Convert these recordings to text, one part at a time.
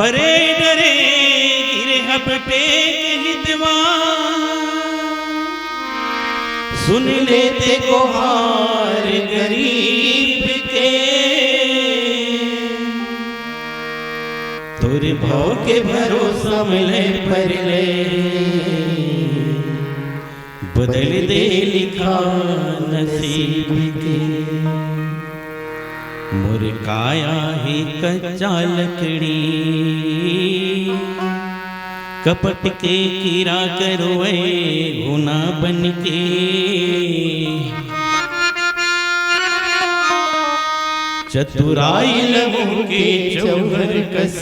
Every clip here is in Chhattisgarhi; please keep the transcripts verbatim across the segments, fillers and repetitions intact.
अरे डरे गिरे हबटे के हितवा, सुन लेते गोहार गरीब के। तोर भाव के भरोसा मिले परले, बदल दे लिखा नसीब के। मोर काया हे कच्चा लकड़ी, कपट के कीरा करोए घुना बन के। चतुराई लहू के चौहर कस,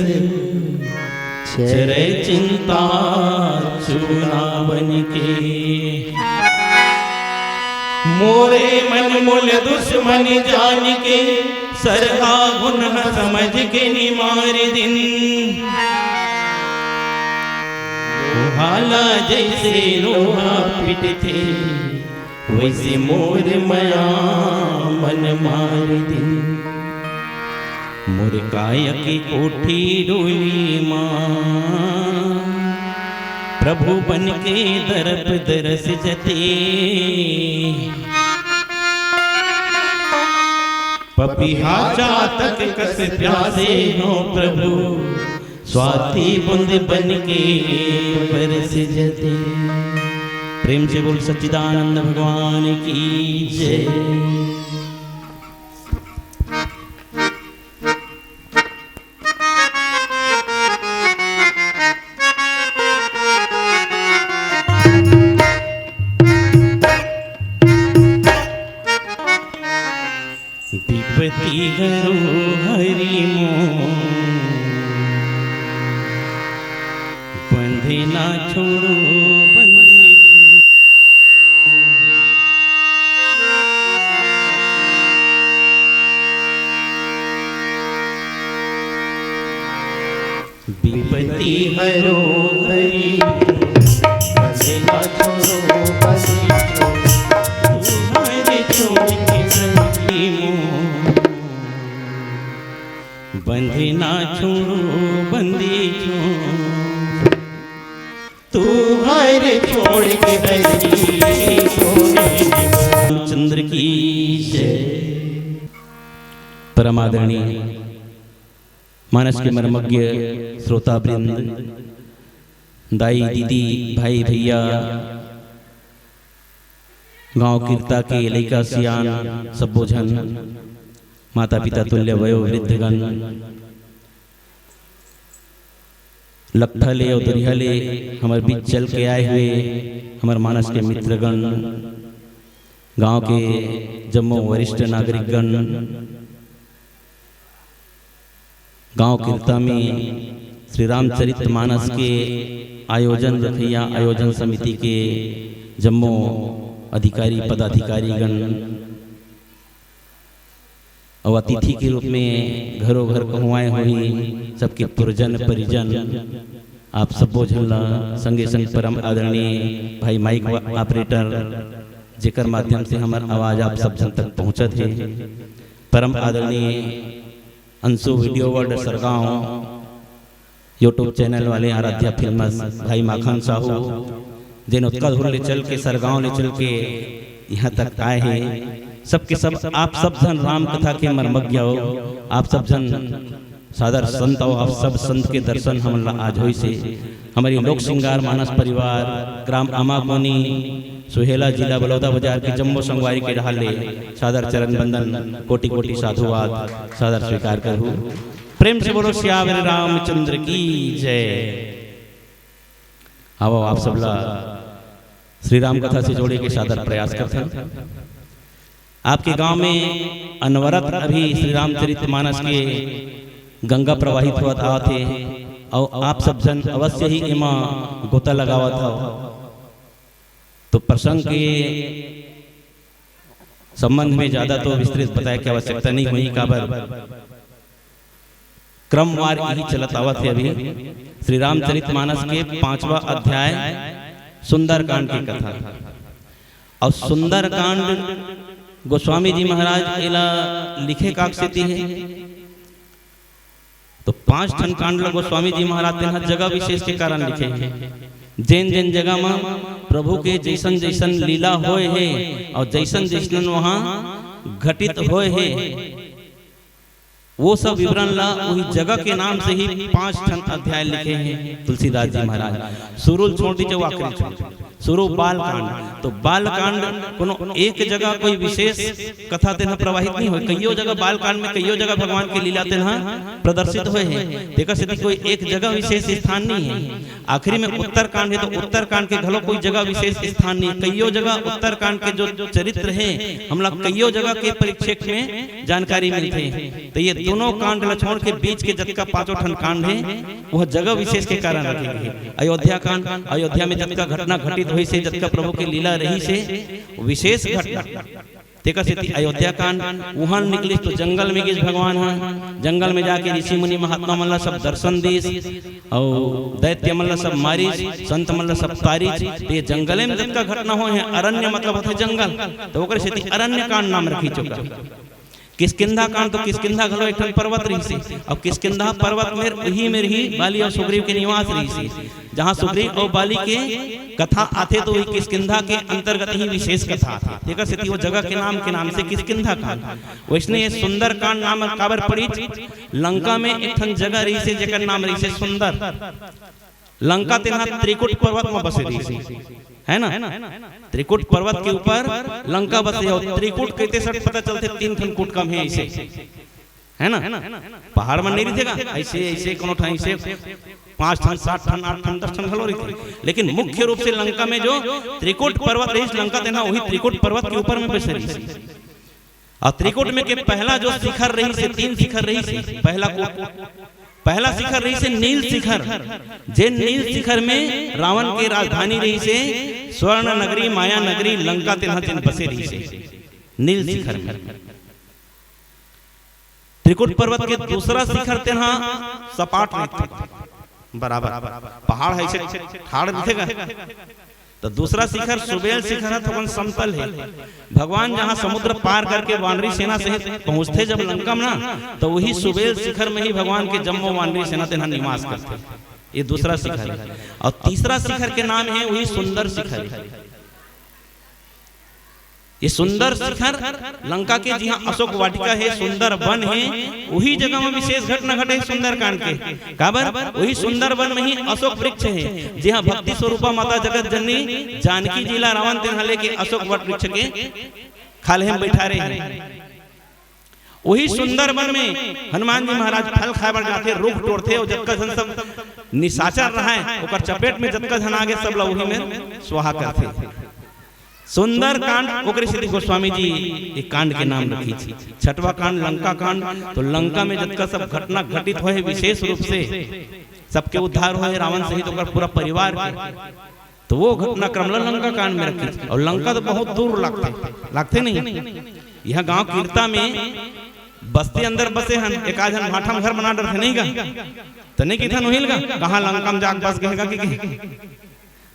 चरे चिंता चूना बन के। मोरे मन मोल दुश्मन जान के, सरहा गुनहा समझ के निमार दिन। लोहा ला जैसे लोहा पीटथे, वैसे मोर मया मन मार दिन। मोर काया के कोठी डोली मा, प्रभु बन के दरप दरस जते। पपिहा चातक कस प्यासे हो प्रभु, स्वाति बुंद बन के बरस जते। प्रेम से बोल सच्चिदानंद भगवान की जय। विपति हरो हरि मोर, बंधे ना छोड़ो बंदी छोड़। विपति हरो हरि, बंधे ना छोड़ो बंदी छोड़। तुम्हारे छोड़ के बंदी मोर, बंधे ना छोड़ो बंदी छोड़। तू हर छोड़ के बंदी छोड़। रामचंद्र की जय। परम आदरणीय मानस के मर्मज्ञ श्रोता वृंद, दाई दीदी, भाई भैया, गांव किरता के लइका सियान सब्बो झन, माता पिता तुल्य वयो वृद्धगण, लकठा ले अउ दरिहा ले हमर बीच चल के आए हुए हमर मानस के मित्रगण, गांव के जम्मो वरिष्ठ नागरिकगण, गांव किरता में श्री रामचरित मानस के आयोजन रखइया आयोजन समिति के जम्मो अधिकारी पदाधिकारीगण अउ अतिथि के रूप में घरो घर कहूँ आए होही सबके पुरजन परिजन, आप सब्बो झन ला संगे संग परम आदरणीय भाई माइक ऑपरेटर, जेकर माध्यम से हमर आवाज आप सब झन तक पहुँचत हे, परम आदरणीय Anshu video world Sargaon, YouTube channel वाले आराध्या फिल्मस, भाई माखन साहू, जेन ओतका दूर ले चल के, सरगांव ले चल के यहाँ तक आए हे। सबके सब, आप सब झन राम कथा के मर्मज्ञ हो, आप सब झन सादर संत हो, आप सब संत के दर्शन हमन ला आज होइस हे। हमर लोक श्रृंगार मानस परिवार, ग्राम अमाकोनी, सुहेला, जिला बलौदा बाजार के जम्मो संगवारी के डहार ले सादर चरण बंदन, कोटि कोटि साधुवाद, सादर स्वीकार करहु। प्रेम से बोलो सियावर रामचंद्र की जय। आवो, आप सबला श्री राम कथा से जोड़े के सादर प्रयास करथन। आपके गांव में अनवरत अभी श्री रामचरित मानस के गंगा प्रवाहित होवत आवत हे, अउ आप सब झन अवश्य ही एमा गोता लगावत हव। तो प्रसंग के संबंध में ज्यादा तो विस्तृत बताए के आवश्यकता नहीं होही, काबर क्रमवार यही चलत आवत हे। अभी श्री रामचरित मानस के पांचवा अध्याय सुंदरकांड की कथा, अउ सुंदरकांड गोस्वामी जी महाराज एला लिखे काक सेती हे, तो पांच ठन कांड ल गोस्वामी जी महाराज तेन ह जगह विशेष के कारण लिखे हे। जेन जेन जगह म प्रभु के जैसन जैसन लीला होए हे और जैसन जैसन वहां घटित होए हे, वो सब विवरण ला वही जगह के नाम से ही पांच ठन अध्याय लिखे हैं तुलसीदास जी महाराज। सुरुल छोड़ दीजिए, वो आखिरी छोड़, सुरु बाल कांड। तो बाल कांड कोनो एक जगह कोई विशेष कथा तेन ह प्रवाहित नहीं होय, कईयो जगह बाल कांड में कईयो जगह भगवान के लीला तेन ह प्रदर्शित होए हे। तेकर सेती कोई एक जगह विशेष स्थान नहीं है। आखिरी में उत्तरकांड है, तो उत्तरकांड के घलो कोई जगह विशेष स्थान नहीं, कईयो जगह उत्तरकांड के जो चरित्र है, हमला कईयो जगह के परिप्रेक्ष्य में जानकारी मिलथे। तो ये दोनों कांड ल छोड़ के बीच के जतका पांचों ठन कांड है, वह जगह विशेष के कारण रखे गए। अयोध्या कांड, अयोध्या में जतका घटना घटित होइस हे, जतका प्रभु के लीला रहिस हे, विशेष घटना। तेकर सेती अयोध्या कांड, उहां निकलिस तो जंगल में गिस भगवान ह, जंगल में जाके ऋषि मुनि महात्मा मन ला सब दर्शन दिस, अउ दैत्य मन ला सब मारिस, संत मन ला सब तारिस। तो ये जंगले में जतका घटना होए हे, अरण्य मतलब होथे जंगल, तो ओकर सेती अरण्य कांड नाम रखिस ओकर। किष्किंधा कांड तो किष्किंधा घलो एक ठन पर्वत रहिस हे, अउ किष्किंधा पर्वत में उही में रही बाली अउ सुग्रीव के निवास रहिस हे, जहां सुग्रीव अउ बाली के कथा आथे तो वही किष्किंधा के अंतर्गत ही विशेष कथा आथे। तेकर सेती वो जगह के नाम के नाम से किष्किंधा कांड। वैसने ये सुंदर कांड नाम काबर पड़िस? लंका में एक ठन जगह रहिस हे जेकर नाम रहिस हे सुंदर। लंका तेन ह त्रिकुट पर्वत म बसे रहिस हे, है ना? त्रिकुट पर्वत के ऊपर लंका बसे हे। अउ त्रिकुट कहते सट पता चलथे तीन ठन कुट कम हे, ऐसे, है ना? पहाड़ म नहीं रहिथे गा, ऐसे, ऐसे कोनो ठन, ऐसे पांच ठन, सात ठन, आठ ठन, दस ठन घलो रहिथे, लेकिन मुख्य रूप से लंका में जो त्रिकुट पर्वत रहिस, लंका तेन ह वही त्रिकुट पर्वत के ऊपर में बसे रहिस। अउ त्रिकुट में के पहला जो शिखर रहिस हे, तीन शिखर रहिस हे, पहला कूट, पहला शिखर रहिस हे नील शिखर, जेन नील शिखर में रावण के राजधानी रहिस हे, स्वर्ण नगरी, माया नगरी, लंका तेन ह जेन बसे रहिस हे नील शिखर में। त्रिकुट पर्वत के दूसरा शिखर तेन ह सपाट रहिथे, बराबर पहाड़ ह, ऐसे ठाड़ रहिथे गा। तो दूसरा शिखर सुबेल शिखर ह, थोकन समतल हे। भगवान जहां समुद्र पार करके वानरी सेना सहित पहुंचथे जब लंका में ना, तो वही सुबेल शिखर में ही भगवान के जम्मो वानरी सेना तेन ह निवास करथे। ये दूसरा शिखर हे। अउ तीसरा शिखर के नाम हे वही सुंदर शिखर। ये सुंदर शिखर लंका के जिहां अशोक वाटिका हे, सुंदर वन हे, वही जगह में विशेष घटना घटे सुंदरकांड के। काबर? वही सुंदर वन में ही अशोक वृक्ष हे, जिहां भक्ति स्वरूपा माता जगत जननी जानकी जी ला रावण तेन ह लेके अशोक वट वृक्ष के खाल्हे में बैठारे हे। वही सुंदर वन में हनुमान जी महाराज फल खाए बर जाथे, रूख टोरथे, अउ जतका झन सब निशाचर रहय, ओकर चपेट में जतका झन आगे, सब ला वही में स्वाहा करथे। सुंदर कांड, ओकरे सेती गोस्वामी जी ये कांड के नाम रखिस हे। छठवां कांड लंका कांड। तो लंका में जतका सब घटना घटित होए हे, विशेष रूप से सबके उद्धार होए हे रावण सहित ओकर पूरा परिवार के, तो वो घटनाक्रम ला लंका कांड में रखिस हे। अउ लंका तो बहुत दूर लागथे, लागथे नहीं? इहां गांव किरता में बस्ती अंदर बसे हन, एक आध झन भाठा में घर बना डरथे नहीं गा? तो नहीं किथन उहिल गा, कहां लंका में जाके बस गए गा कि, कि?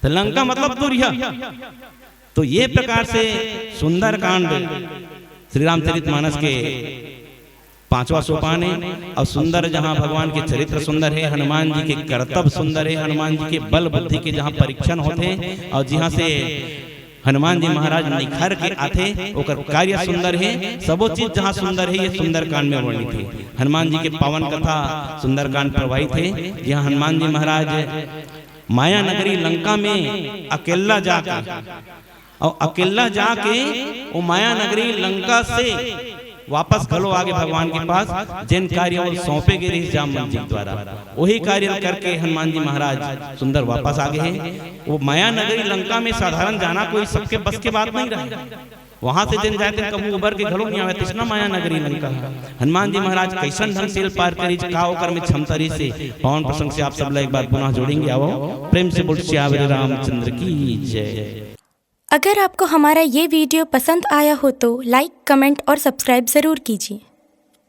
तो लंका मतलब दूरिहा। तो ये प्रकार से सुंदरकांड श्री रामचरित मानस के पांचवा सोपान हे। अउ सुंदर, जहां भगवान के चरित्र सुंदर हे, हनुमान जी के करतब सुंदर हे, हनुमान जी के बल बुद्धि के जहां परीक्षण होथे, अउ जिहां से हनुमान जी महाराज निखर के आथे, ओकर कार्य सुंदर हे। सबो चीज जहां सुंदर हे, ये सुंदरकांड में वर्णित हे। हनुमान जी के पावन कथा सुंदरकांड प्रवाहित हे, जिहां हनुमान जी महाराज माया नगरी लंका में अकेला जाके, अउ अकेला जाके वो माया नगरी लंका से वापस घलो आगे भगवान के पास, जेन कार्य वो सौंपे गे रहिस जामवंत जी द्वारा, वही कार्य करके हनुमान जी महाराज सुंदर वापस आ गए हैं। वो माया नगरी लंका में साधारण जाना कोई सबके बस के बात नहीं रहे। वहां से जेन जाए तेन कभू उबर के घलो नहीं आवे, तइसना माया नगरी लंका। हनुमान जी महाराज कैसन ढंग से पार करिस, का ओकर में क्षमता रहिस हे, पावन प्रसंग से आप सब ला एक बार पुनः जोड़ेंगे। आओ, प्रेम से बोल सियावर रामचंद्र की जय। अगर आपको हमारा ये वीडियो पसंद आया हो तो लाइक, कमेंट और सब्सक्राइब ज़रूर कीजिए।